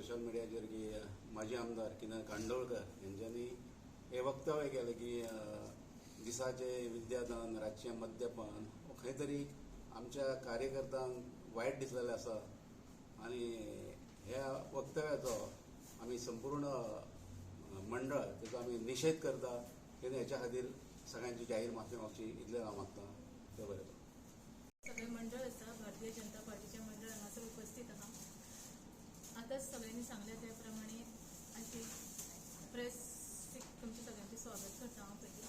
Social मिडियाचेर की माजी आमदार किरण कांदोळकर हेंच्यांनी हें वक्तव्य केलें की दिसाचें विद्यादान, रातचें मद्यपान, खंय तरी आमच्या कार्यकर्त्यांक वायट दिसलेलें आसा आनी ह्या वक्तव्याचो आमी संपूर्ण मंडळ तेचो आमी निशेध करता. तेन्ना हेच्या खातीर सगळ्यांची जाहीर माफी मागची इतलें हांव मागता. तें बरें. सगळे मंडळ आसा, भारतीय जनता पार्टीचे मंडळ हांगासर उपस्थित आहा. आतांच सगळ्यांनी सांगलें त्या प्रमाणे आयची प्रेस तुमचे सगळ्यांचे स्वागत करता. हांव पयलीं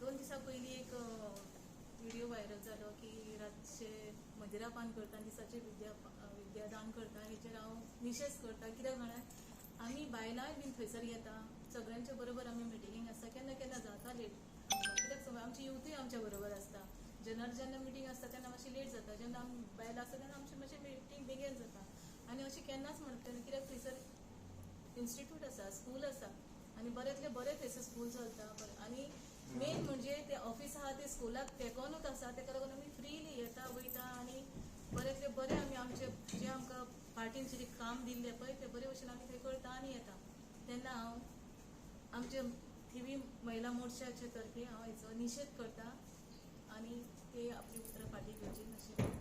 2 दिसां पयलीं एक व्हिडिओ व्हायरल जालो की रातचे मदिरापान करता आनी दिसाचे विद्यादान करता. हेचेर हांव निशेध करता, कित्याक म्हळ्यार आमी बायलांय बीन थंयसर येता. सगळ्यांच्या बरोबर आमी मिटिंगेक आसता. केन्ना केन्ना जाता लेट, कित्याक सगळें आमची युथूय आमच्या बरोबर आसता. जेन्ना जेन्ना मिटींग आसता तेन्ना मातशी लेट जाता. जेन्ना आमी बायलां आसता तेन्ना आमची मातशी मिटींग बेगीन जाता. आनी अशें केन्नाच म्हणटा न्हू, कित्याक थंयसर इन्स्टिट्यूट आसा, स्कूल आसा आनी बऱ्यांतलें बरें थंयसर स्कूल चलता. आनी मेन म्हणजे ते ऑफिस आहा ते स्कुलाक तेकोनूच आसा. तेका लागून आमी फ्रिली येता वयता आनी बऱ्यांतलें बरें आमी आमचे जे आमकां पार्टीन जें काम दिल्लें पळय, तें बरे भशेन आमी थंय करता आनी येता. तेन्ना हांव आमच्या थिवी महिला मोर्चाचे तर्फे हांव हेचो निशेध करता आनी ते आपली उतरां फाटीं घेवची अशें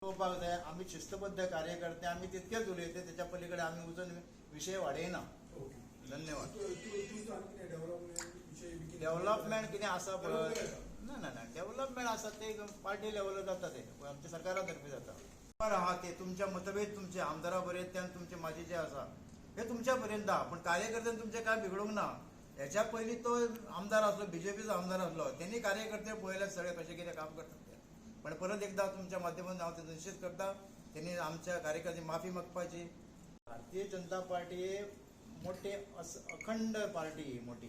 पळोवपाक जाय. आमी शिस्तबद्ध कार्यकर्ते, आमी तितकेच उलयते. त्याच्या पलीकडे आमी वचून विशय वाडयना. धन्यवाद. डेव्हलपमेंट कितें आसा पळय, ना ना ना, डेव्हलपमेंट आसा ते पार्टी लेवलार जाता, ते आमच्या सरकारा तर्फे जाता. बरं आहा ते तुमच्या मतभेद तुमचे आमदारा पर्यंत, तुमचे माझे जे आसा हे तुमच्या पर्यंत आहा, पण कार्यकर्त्यान तुमचे काय बिघडूंक ना. हेच्या पयलीं तो आमदार आसलो, बीजेपीचो आमदार आसलो, त्यांनी कार्यकर्ते पळयले सगळे कशे कितें काम करतात ते. पण परत एकदा तुमच्या माध्यमातून हांव तेजो निशेध करता. त्यांनी आमच्या कार्यकर्त्यांची माफी मागपाची. भारतीय जनता पार्टी हे मोठे अखंड पार्टी ही मोठी.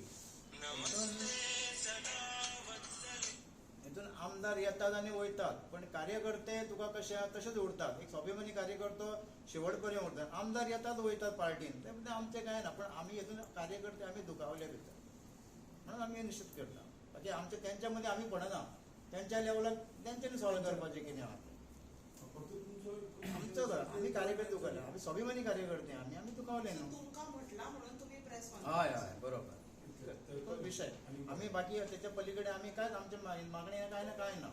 हितून आमदार येतात आनी वयतात, पण कार्यकर्ते तुका कशे आहा तशेच उरतात. एक स्वाभिमानी कार्यकर्तो शेवट पर्यंत उरता. आमदार येतात वयतात पार्टीन, ते आमचें कांय ना. पण आमी हितून कार्यकर्ते आमी दुखावले भितर, म्हणून आमी निशेध करता. बाकी आमचे तेंच्या मदीं आमी पडना. तेंच्या लेवलाक तेंच्यांनी सॉल्व करपाचें कितें आहा तें. आमचो आमी कार्यकर्ते दुखावले, आमी स्वाभिमानी कार्यकर्ते, आमी आमी दुखावले न्हू. तुमकां म्हटलां म्हणून तुमी प्रेस. हय हय, बरोबर, तो विशय. आमी बाकी त्याच्या पलीकडे आमी कांयच आमचे मागणी काय ना काय ना.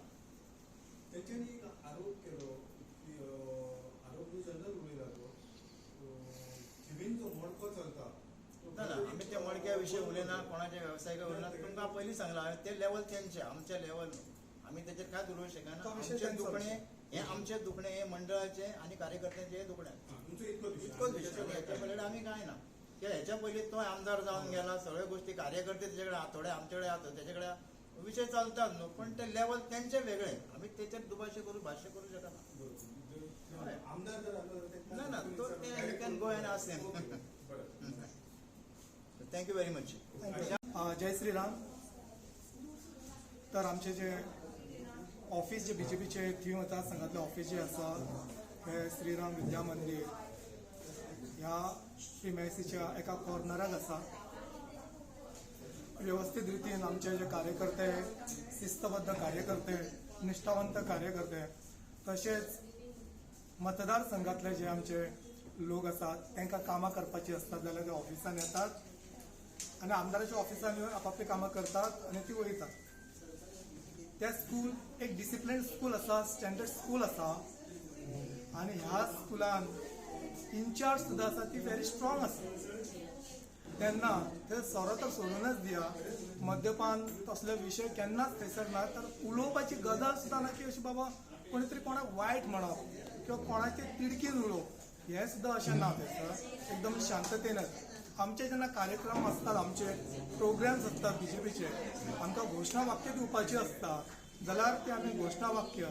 तेंच्यांनी एक आरोप केलो की आरोप जनरल उलयला तो थिवीन जो मडको चलता. ना ना, आमी त्या मडक्या विशयी उलयना, कोणाच्या वेवसायिक उलयना. तुमकां पयलीं सांगलां, ते लेवल तेंचे, आमचे लेवल न्हू. आमी तेचेर कांयच उलोवंक शकना. आमचें दुखणें हें, आमचें दुखणें हें मंडळाचें आनी कार्यकर्त्यांचें हें दुखणें. इतकोच विशय. हेच्या पलीकडे आमी कांय ना. कित्याक हेच्या पयलीं तो आमदार जावन गेला, सगळ्यो गोश्टी कार्यकर्ते तेजे कडेन, थोडे आमचे कडेन आहा, तेजे कडेन विशय चलतात न्हू. पण ते लेवल तेंचे वेगळे, आमी तेचेर दुभाश्य करू भाश्य करूं शकना. आमदार जर ना ना, तो can go and ask him. Thank you very much. जय श्रीराम. तर आमचे जे ऑफिस जे बीजेपीचे थिवी मतदारसंघातले ऑफिस जे आसा, हे श्रीराम विद्या मंदिर ह्या प्रिमायसीच्या एका कॉर्नराक आसा. व्यवस्थित रितीन आमचे जे कार्यकर्ते, शिस्तबद्ध कार्यकर्ते, निष्ठावंत कार्यकर्ते, तशेंच मतदारसंघातले जे आमचे लोक आसात, तांकां कामां करपाची आसतात जाल्यार ते ऑफिसान येतात आनी आमदाराच्या ऑफिसान येवन आपापली कामां करतात आनी ती वयतात. ते स्कूल एक डिसिप्लीन स्कूल आसा, स्टँडर्ड स्कूल आसा आनी ह्या स्कुलान इन्चार्ज सुद्दां आसा, ती व्हेरी स्ट्रॉंग आसा. तेन्ना ते सोरो तर सोडूनच दिया, मद्यपान तसले विशय केन्नाच थंयसर ना. तर उलोवपाची गजाल सुद्दां ना की अशी बाबा कोणी तरी कोणाक वायट म्हणप किंवा कोणाचे तिडकीन उलोवप, हें सुद्दां अशें ना. थंयसर एकदम शांततेनच आमचे जेन्ना कार्यक्रम आसतात, आमचे प्रोग्राम्स आसतात बीजेपीचे, आमकां घोशणा वाक्य दिवपाची आसता जाल्यार ते आमी घोशणा वाक्य,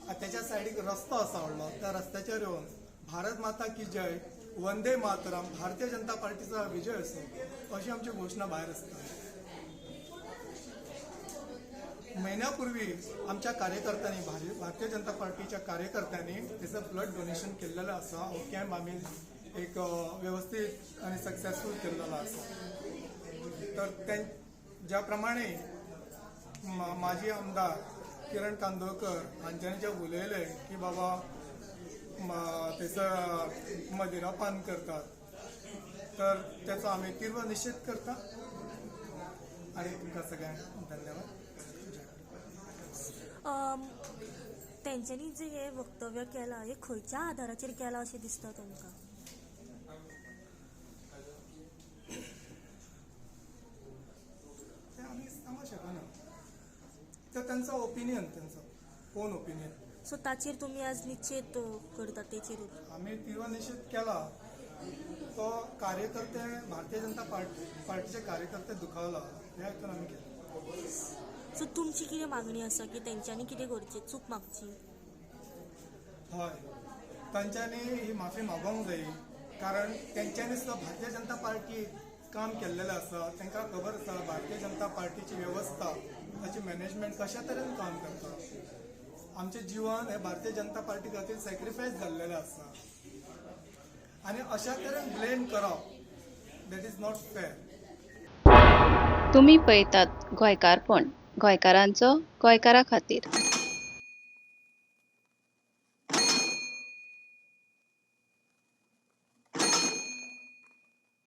त्याच्या सायडीक रस्तो आसा व्हडलो, त्या रस्त्याचेर येवन "भारत माता की जय, वंदे मातरम, भारतीय जनता पार्टीचा विजय असो" अशी आमची घोषणा भायर आसता. महिन्यापूर्वी आमच्या कार्यकर्त्यांनी, भारतीय जनता पार्टीच्या कार्यकर्त्यांनी त्याचं ब्लड डोनेशन केलेलं आसा. हो कॅम्प आमी एक व्यवस्थित आणि सक्सेसफूल केलेलो आसा. तर ते ज्या प्रमाणे माजी आमदार किरण कांदोळकर हांच्यांनी जे उलयले की बाबा थंयसर मदिरापान करतात, तर तेचो आमी तीव्र निशेध करता आनी तुमकां सगळ्यांक धन्यवाद. तेंच्यांनी जे हे वक्तव्य केलां हे खंयच्या आधाराचेर केलां अशें दिसता तुमकां? ते आमी सांगूंक शकना, ते तांचो ओपिनियन, तांचो ओन ओपिनियन. सो ताचेर तुमी आज निश्चेत करता तेचेर? आमी तीव्र निशेध केला तो कार्यकर्ते भारतीय जनता पार्टीचे कार्यकर्ते दुखावला ह्या हितून आमी केला. सो तुमची कितें मागणी आसा की तेंच्यांनी कितें करचें, चूक मागची? हय, तांच्यांनी ही माफी मागोवंक जाय, कारण तेंच्यांनी सुद्दां भारतीय जनता पार्टी काम केल्लेलें आसा. तांकां खबर आसा भारतीय जनता पार्टीची वेवस्था, ताची मॅनेजमेंट कशा तरेन काम करता. आमचें जिवन हें भारतीय जनता पार्टी खातीर सॅक्रिफायस जाल्लेलें आसा आनी अशा तरेन ब्लेम करप that is not fair. तुमी पळयतात गोंयकारपण, गोंयकारांचो गोंयकारा खातीर.